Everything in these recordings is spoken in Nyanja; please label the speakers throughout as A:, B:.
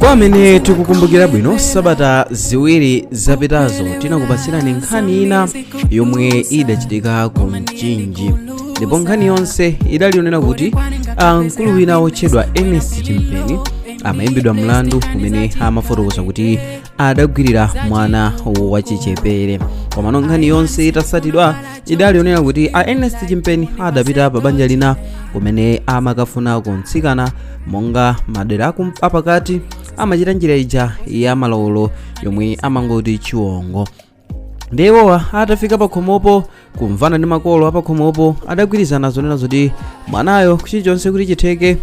A: Kwa amene tikukumbukira bwino, sabata 2 zapitazo tinakupatsirani nkhani ina yomwe idachitika ku Mchinji, ndipo nkhani yonse idali yonena kuti mkulu wina wotchedwa Ernest Chimpeni amayimbidwa mlandu umene amafotokoza kuti adagwirira mwana wachichepere. Komano nkhani yonse itasatidwa idali yonena kuti a Ernest Chimpeni adapita pa banja lina kumene amakafunako mtsikana, monga madera apakati amachita njira ija ya malowolo yomwe amangoti chiwongo. Ndiye iwowa atafika pakhomopo, kumvana ndi makolo apakhomopo, adagwirizana zonena zoti mwanayo chilichonse kuti chitheke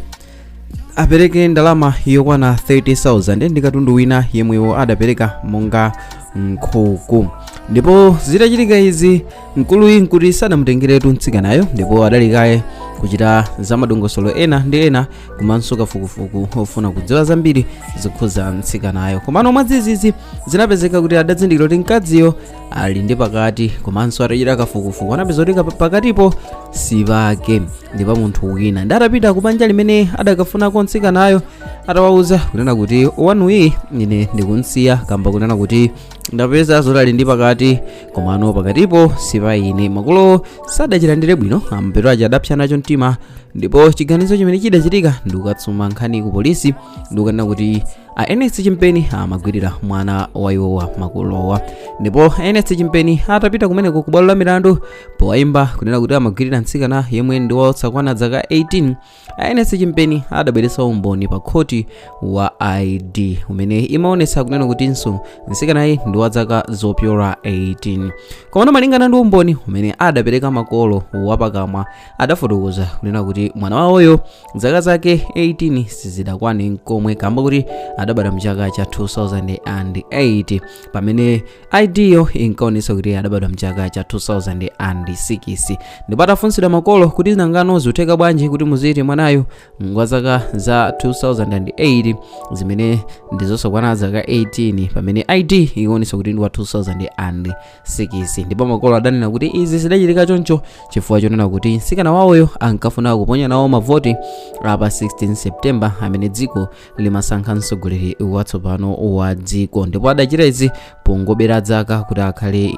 A: apereke ndalama yokwana 30,000 ndi katundu wina yemwewo adapereka monga nkhuku. Ndipo zitachitika izi, mkuluyi nkuti sadamutengeretu mtsikanayo, ndipo adalikaye kuchita zamadongosolo ena ndi ena komanso kafukufuku ofuna kudziwa zambiri zokhuza mtsikanayo. Komano mwadzidzidzi zinapezeka kuti adazindikira kuti mkaziyo ali ndi pakati, komanso atachita kafukufuku anapeza kuti pakatipo sipake, ndi pa munthu wina. Ndi atapita kubanja limene adakafunako mtsikanayo, atawauza kunena kuti wanuyi ine ndikunsiya kamba kunena kuti ndapeza zoti ali ndi pakati, komano pakatipo sipa ine, makolo sadachilandire bwino. Ampeto aja adapsa nacho mtima, ndipo chiganizo chimene chidachitika ndi kukatsuma nkhani ku polisi ndi kukanena kuti a Ernest Chimpeni amagwirira mwana wa iwowa makolowa. Ndipo Ernest Chimpeni atapita kumeneko ku bwalo la milandu powayimba kunena kuti amagwirira mtsikana yemwe ndi wosakwana zaka 18, a Ernest Chimpeni adabweretsa umboni pa khoti wa ID umene imaonetsa kunena kutinso mtsikanayi ndi wa zaka zopyola 18. Komano malingana ndi umboni umene adapereka makolo wapakamwa, adafotokoza kunena kuti mwana wawoyo zaka zake 18 sizidakwane nkomwe, kamba kuti adabadwa mchaka cha 2008, pamene ID yo inkaonetsa kuti adabadwa mchaka cha 2006. Ndipo atafunsidwa makolo kuti nangano zikutheka bwanji kuti muziti mwanayo ngwa zaka za 2008 zimene ndizosakwana zaka 18, pamene ID ikuonetsa kuti ndi wa 2006, ndipo makolo adanena kuti izi zidachitika choncho chifukwa chonena kuti mtsikana wawoyo ankafuna kuponya nawo mavoti pa 16 September amene dziko limasankha mtsogoleri watsopano wa dziko, ndipo adachita izi pongobera zaka kuti akhale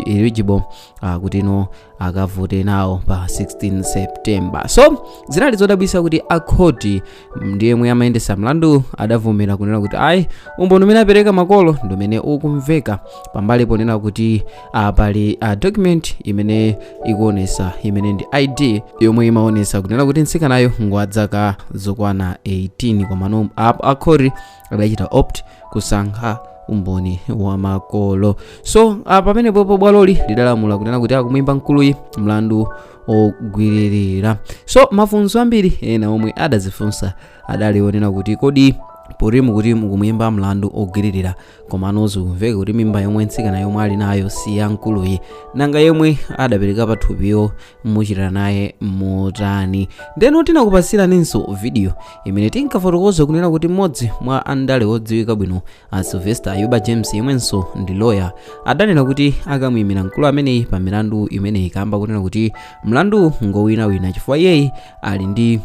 A: eligible kuti no akavote nawo pa 16 September. So zinali zodabwitsa kuti akhoti ndi yemwe amayendesa mlandu adavomera kunena kuti ayi, umboni umene apereka makolo ndi umene ukumveka, pambali ponena kuti pali document imene ikuonesa, imene ndi ID yomwe imaonesa kunena kuti mtsikanayo ngwa zaka zokwana 18. Komano akhoti adachita opt kusankha umboni wa makolo. So pamenepopo bwaloli lidalamula kunena kuti akumwimba mkuluyi mlandu ogwiririra. So mafunso ambiri ena omwe adazifunsa adali onena kuti kodi poti mukuti mukumuyimba mlandu ogwiririra, komano zikumveka kuti mimba yomwe mtsikana yomwe ali nayo si ya mkuluyi, nanga yemwe adapereka pathupiyo muchita naye motani? Ndeno tinakupasiraninso video imene tinkafotokoza kunena kuti mmodzi mwa andale odziwika bwino a Sylvester Ayuba James, yemwenso ndi lawyer, adanena kuti akamuyimira mkulu ameneyi pa milandu imeneyi, kamba kunena kuti mlandu ngowinawina chifukwa iyeyi ali ndi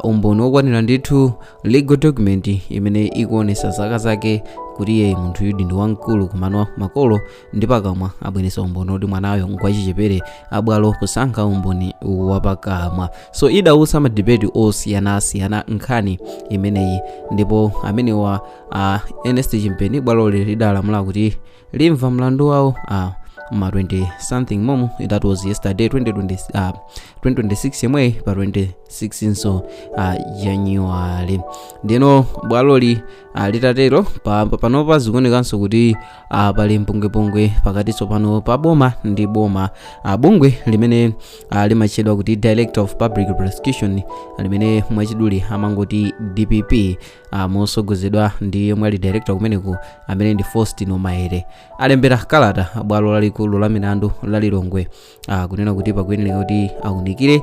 A: umboni wokwanira ndithu, legal document imene ikuonesa zaka zake kuti iyeyi munthu yudi ndi wamkulu, komano makolo ndi pakamwa abweretsa umboni oti mwanayo ngwachichepere, abwalo kusankha umboni wapakamwa. So idawutsa madebate osiyanasiyana nkhani imeneyi. Ndipo amenewa Ernest Chimpeni bwaloli lidalamula kuti limva mlandu wawo ma 20 something momo. That was yesterday, 2020, 2026 yemweyi pa 26 nso January. Ndino bwaloli litatero, panopa zikuonekanso kuti pali mpungwepungwe pakati tsopano pa boma ndi boma. Bungwe limene limatchedwa kuti Director of Public Prosecution, limene mwachidule amangoti DPP, mosogozedwa ndi yomwe ali director kumeneku amene ndi Faustino Maere, alembera kalata bwalo lalikulu la milandu la Lilongwe kunena kuti pakuyenera kuti awunikire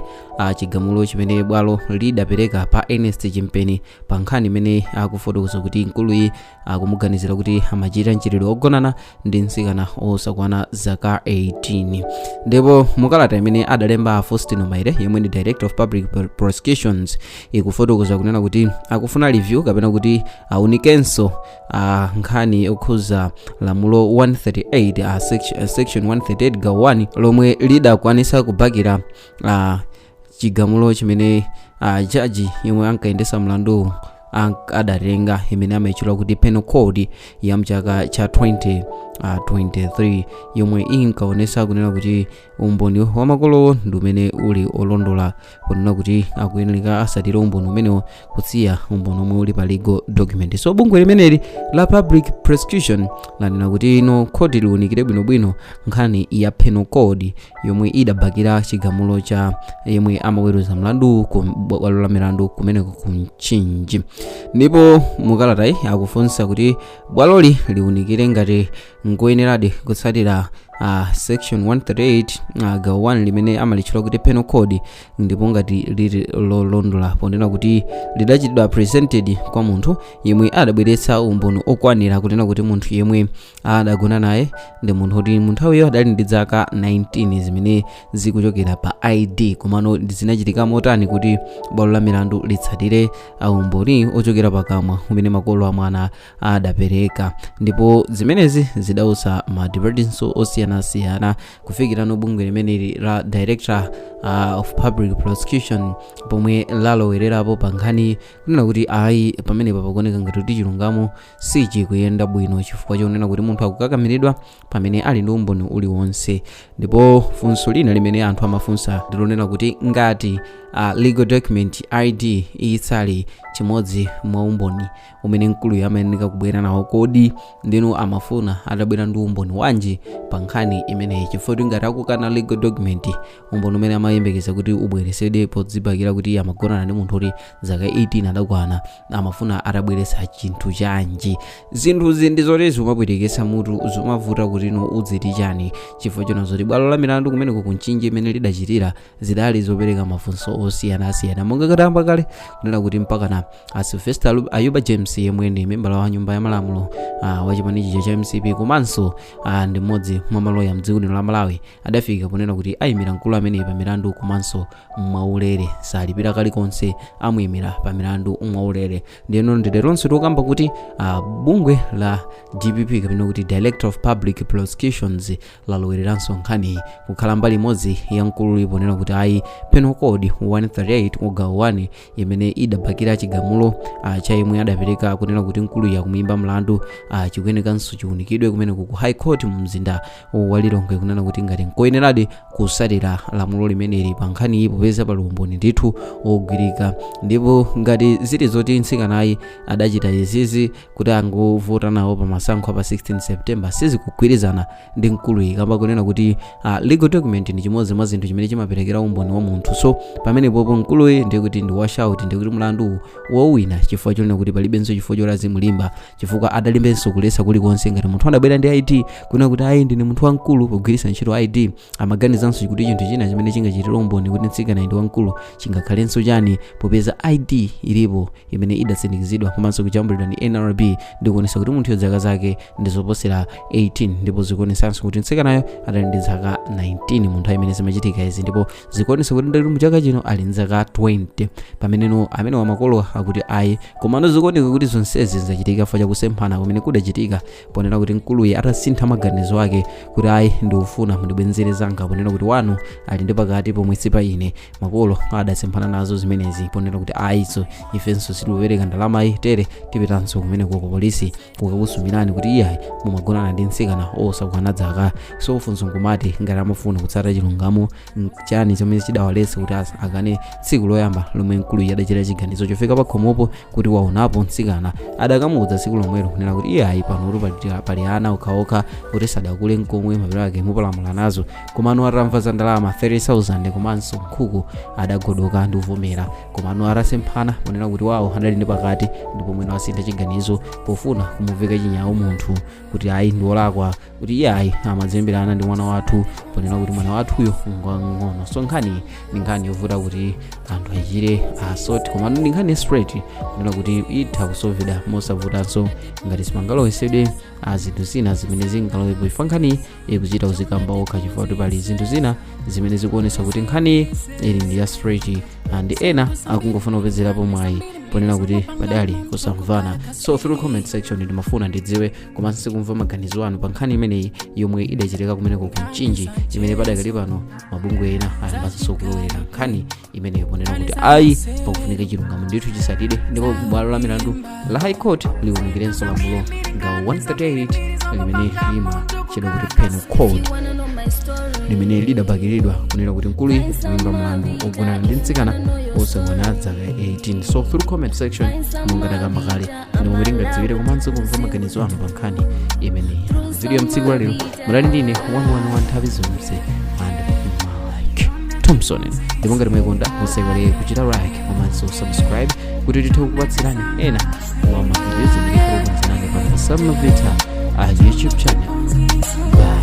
A: chigamulo chimene chimene bwalo lidapereka pa Ernest Chimpeni pa nkhani imene akufotokoza kuti mkuluyi akumuganizira kuti amachita mchitidwe ogonana ndi mtsikana osakwana zaka 18. Ndipo mukalata imene adalemba a Faustino Maire, yemwe ndi Director of Public Prosecutions, ikufotokoza kunena kuti akufuna review kapena kuti aunikenso nkhani yokhuza lamulo 138, section 138 gawo 1, lomwe lidakwanisa kubakira chigamulo chimene jaji yemwe ankayendesa mlandu adatenga, imene amayitchula kuti Penal Code ya mchaka cha 2023, yomwe inkaonesa kunena kuti umboni wa makolowo ndi umene uli olondola, ponena kuti akuyenera asatire umboni umenewo kusiya umboni omwe uli pa legal document. So bungwe limeneli la Public Prosecution lanena kuti ino khoti liunikire bwinobwino nkhani ya Penal Code yomwe idabakira chigamulo cha yemwe amaweruza mlandu ku bwalo la milandu kumeneko ku Mchinji. Ndipo mukalatayi akufunsa kuti bwaloli liunikire ngati nkoyeneradi kutsatira section 138 gawo 1 limene amalitchula kuti Penal Code, ndipo ngati lili lolondola, ponena kuti lidachitidwa presented kwa munthu yemwe adabweretsa umboni okwanira kunena kuti munthu yemwe adagona naye ndi munthu kuti munthawiyo adali ndi zaka 19 zimene zikuchokera pa ID. Komano zinachitika motani kuti bwalo la milandu litsatire umboni ochokera pakamwa umene makolo a mwana adapereka? Ndipo zimenezi zidausa ma departments osiyanasiyana kufikirano bungwe limeneli la Director of Public Prosecution, pomwe lalowererapo pa nkhani kunena kuti ayi, pamenepa pakuoneka ngati kuti chilungamo sichikuyenda bwino, chifukwa chonena kuti munthu akukakamiridwa pamene ali ndi umboni uliwonse. Ndipo funso lina limene anthu amafunsa ndilonena kuti ngati legal document ID itsali chimodzi mwa umboni umene mkuluyo amayenera kubwera nawo, kodi ndinu amafuna atabwera ndi umboni wanji pa nkhani imeneyi? Chifukwa kuti ngati akukana legal document, umboni umene amayembekeza kuti ubweresedwe podzibakira kuti amagonana ndi munthu kuti zaka 18 adakwana, amafuna atabweretsa chinthu chanji? Zinthuzi ndi zoti zimapwetekesa mutu, zimavuta kuti no udziti chani, chifukwa chona zoti bwalo la milandu kumeneko ku Mchinji imene lidachitira zidali zopereka mafunso osiyanasiyana, monga katamba kale kunena kuti mpakana a Sylvester Ayuba James, yemwe ndi membala wa nyumba ya malamulo wa chipanichi cha MCP komanso ndi mmodzi mwa maloya mdziko lino la Malawi, adafika ponena kuti ayimira mkulu ameneyi pa milandu komanso mwaulere, salipira kalikonse, amuyimira pa milandu mwaulere. Ndiyeno ndileronso tikukamba kuti bungwe la DPP kapena kuti Director of Public Prosecutions lalowereranso nkhani kukhala mbali imodzi ya mkuluyi, ponena kuti ayi, Penal Code 138 gawo 1 imene idabakira chigamulo cha yemwe adapereka kunena kuti mkuluyi akumuyimba mlandu, chikuyenekanso chiunikidwe kumeneko ku High Court mu mzinda wa Lilongwe, kunena kuti ngati nkoyeneradi kusatira lamulo limeneli pa nkhaniyi, popeza pali umboni ndithu ogwirika. Ndipo ngati zili zoti mtsikanayi adachita izizi kuti angovota nawo pa masankho pa 16 September, sizikugwirizana ndi mkuluyi, kamba kunena kuti legal document ndi chimodzi mwa zinthu chimene chimaperekera umboni wa munthu. So pamenepopo mkuluyi ndiye kuti ndi washout, ndiye kuti mlandu wowina, chifukwa chonena kuti palibenso chifukwa choti azimulimba, chifukwa adalimbenso kulesa kulikonse. Ngati munthu adabwera ndi ID kunena kuti ayi, ndine munthu wamkulu, pogwiritsa ntchito ID, amaganizanso kuti chinthu china chimene chingachitire umboni kuti mtsikana ndi wamkulu chingakhalenso chani, popeza ID ilipo imene idatsindikizidwa komanso kujambulidwa ndi NRB ndikuonesa kuti munthuyo zaka zake ndi zoposera 18. Ndipo zikuonesanso kuti mtsikanayo adali ndi zaka 19 mu nthawi imene zimachitika izi, ndipo zikuonesa kuti ndali mu chaka chino ali ndi zaka 20, pameneno amene wamakolo akuti ayi. Komano zikuoneka kuti zonsezi zachitika chifukwa chakusemphana kumene kudachitika, ponena kuti mkuluyi atasintha maganizo ake kuti ayi, ndikufuna mundibwenzere zanga, ponena kuti wanu ali ndi pakati pomwe si pa ine, makolo adasemphana nazo zimenezi, ponena kuti ayiso, ifenso sitikupereka ndalamayi, tere tipitanso kumeneko ku polisi kukakusumirani kuti iyayi, mumagonana ndi mtsikana osakwana zaka. So funso nkumati, ngati amafuna kutsata chilungamo, chani chomwe chidawaletsa kuti akane tsiku loyamba lomwe mkuluyi adachita chiganizo chofika pa khomopo kuti waonapo mtsikana? Adakamuwuza tsiku lomwelo kunena kuti iyayi, panotu pali ana okhaokha kuti sadakule nkomwe, mapiro ake mupalamula nazo. Komano atamva za ndalama 30,000 komanso nkhuku, adagodoka ndi kuvomera. Komano atasemphana ponena kuti wawo adali ndi pakati, ndipo mwina asintha chiganizo pofuna kumuveka chinyawo munthu kuti ayi, ndi wolakwa, kuti iye ayi, amadzemberana ndi mwana wathu, ponena kuti mwana wathuyo ngwang'ono. So nkhani ndi nkhani yovuta. kuti anthu achire asoti, koma ndi nkhani straight kunena kuti itha kusolvedwa mosavutanso ngati simangalowesedwe zinthu zina zimene zingalowepo. Ifa nkhani ikuchita kuzikamba okha, chifukwa kuti pali zinthu zina zimene zikuonesa kuti nkhani ili ndi ya straight and ena akungofuna kupezerapo mwayi ponena kuti padali kusamvana. So through comment section ndimafuna ndidziwe komanso kumva maganizo anu pa nkhani imeneyi yomwe idachitika kumeneko ku Mchinji, imene padakali pano mabungwe ena ayambanso kulowera nkhani imeneyo ponena kuti ayi, pakufunika chilungamo ndithu chisatide, ndipo bwalo la milandu la High Court liwunikirenso lamulo gawo 138 limene limatchedwa kuti Penal Code, limene lidabakiridwa kunena kuti mkuluyi kuimba mlandu ogonana ndi mtsikana osakwana zaka 18. So through comment section, monga takamba kale, ndi momwe tingadziwire komanso kumva maganizo anu pa nkhani imeneyi. Video mtsiku lalero mudali ndine 111 nthawi zonse and Mike Thompson, ndipo ngati mwayikonda musaiwale kuchita like komanso subscribe kuti tithe kukupatsirani ena mwa mavidiyo zimene tikukonzerani pano pa Sam Novita YouTube channel. Bye.